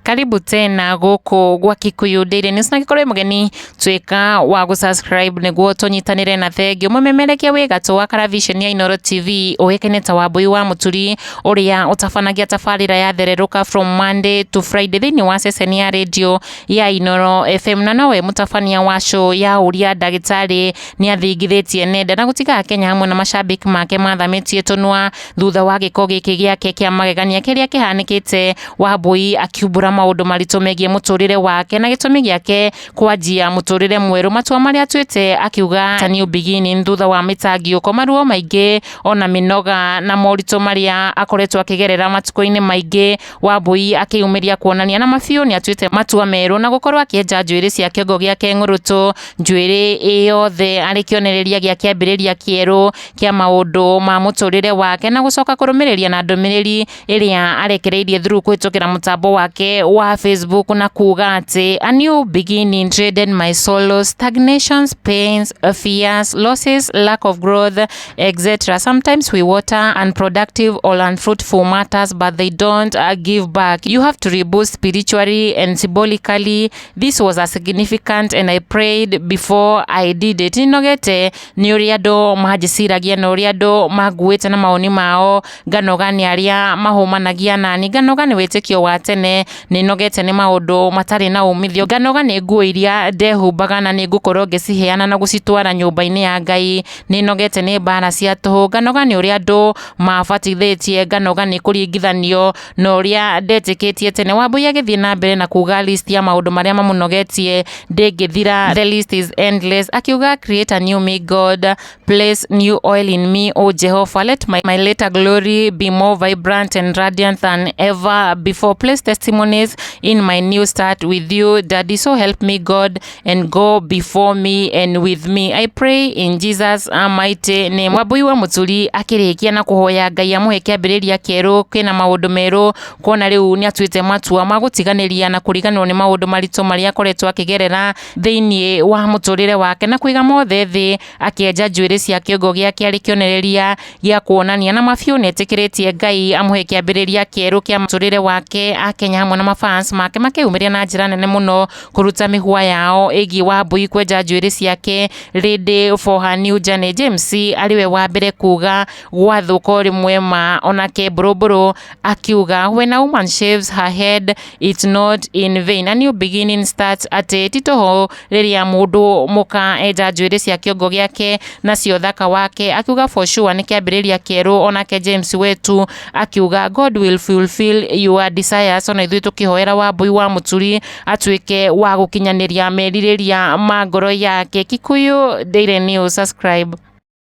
Karibu tena gũkũ gwa Kikuyu Daily News na gĩkorwo wĩ mũgeni tuĩka wa gũ subscribe nĩguo tũnyitanĩre na thengio. Mũmemerekia wĩ gatũ wa karaviceni ya Inooro TV ũĩkaine ta Wambui wa Mũturi ũrĩa ũtabanagia tabarĩra ya Thererũka from Monday to Friday thĩinĩ wa ceceni ya radio ya Inooro FM na nowe mũtabania wa show ya ũria ndagĩtarĩ nĩ athingithĩtie nenda na gũtiga Akenya hamwe na macambĩki make mathamĩtie tũnua thutha wa gĩko gĩkĩ gĩake kĩa magegania kĩrĩa kĩhanĩkĩte. Wambui akiumbũra maũndũ maritũ megiĩ mũtũrĩre wake na gĩtũmi gĩake kwanjia mũtũrĩre mwerũ, matua marĩa atuĩte akiuga ta new beginning thutha wa mĩtangiũko, maruo maingĩ ona mĩnoga na moritũ marĩa akoretwo akĩgerera matukũ-inĩ maingĩ. Wambui akĩyumĩria kuonania na ma biũ nĩ atuĩte matua merũ na gũkorwo akĩenja njuĩrĩ cia kĩongo gĩake ng'ũrũtũ, njuĩrĩ ĩ yothe arĩ kĩonereria gĩa kĩambĩrĩria kĩerũ kĩa maũndũ ma mũtũrĩre wake na gũcoka kũrũmĩrĩria na ndũmĩrĩri ĩrĩa arekereirie through kũhĩtũkĩra mũtambo wake wa Facebook na kuga atĩ a new beginning traded my solo stagnations, pains, fears, losses, lack of growth, etc. Sometimes we water unproductive or unfruitful matters but they don't give back. You have to reboost spiritually and symbolically. This was a significant and I prayed before I did it. Nĩnogete nĩ ũrĩa andũ manjĩciragia na ũrĩa andũ manguĩte na mawoni mao, nganoga nĩ arĩa mahũmanagia nani, nganoga nĩ wĩtĩkio wa tene, nĩnogete nĩ maũndũ matarĩ na umithio, nganoga nĩ nguo iria ndehumbaga na nĩ ngũkorwo ngĩciheana na gũcitwara nyũmba-inĩ ya Ngai, nĩnogete nĩ mbara cia tũhũ, nganoga nĩ ũrĩa andũ mabatithĩtie, nganoga nĩ kũringithanio na ũrĩa ndetĩkĩtie tene. Wambui agĩthiĩ na mbere na kuga list ya maũndũ marĩa mamũnogetie ndĩngĩthira, the list is endless, akiuga create a new me God, place new oil in me, O Jehovah, let my later glory be more vibrant and radiant than ever before. Place testimonies in my new start with you, Daddy. So help me God and go before me and with me. I pray in Jesus mighty name. Wambui wa Mũturi akĩrĩkia na kũhoya Ngai amũhe kĩambĩrĩria kĩerũ kĩna maũndũ merũ kuona rĩu nĩ atuĩte matua ma gũtiganĩria na kũriganĩrwo nĩ maũndũ maritũ marĩa akoretwo akĩgerera thĩinĩ wa mũtũrĩre wake na kũiga mothe thĩ akĩenja njuĩrĩ cia kĩongo gĩake arĩ kĩonereria gĩa kuonania na mabiũ nĩ etĩkĩrĩtie Ngai amũhe kĩambĩrĩria kĩerũ kĩa mũtũrĩre wake. Akenya hamwe na mafans make makĩyumĩria na njĩra nene mũno kũruta mĩhwa yao ĩgiĩ Wambui kwenja njuĩrĩ ciake ready for her new journey. James arĩ we wa mbere kuga gwathũka rĩmwe ma onake mbũrũmbũrũ akiuga when a woman shaves her head it's not in vain, a new beginning starts, atĩ ti tũhũ rĩrĩa mũndũ mũka enja njuĩrĩ cia kĩongo gĩake nacio thaka wake, akiuga for sure nĩ kĩambĩrĩria kĩerũ. Onake James wetu akiuga God will fulfill your desires, ona ithuĩ tũkĩhoera Wambui wa Mũturi atuĩke wa gũkinyanĩria merirĩria ma ngoro yake. Kikuyu Daily News, subscribe.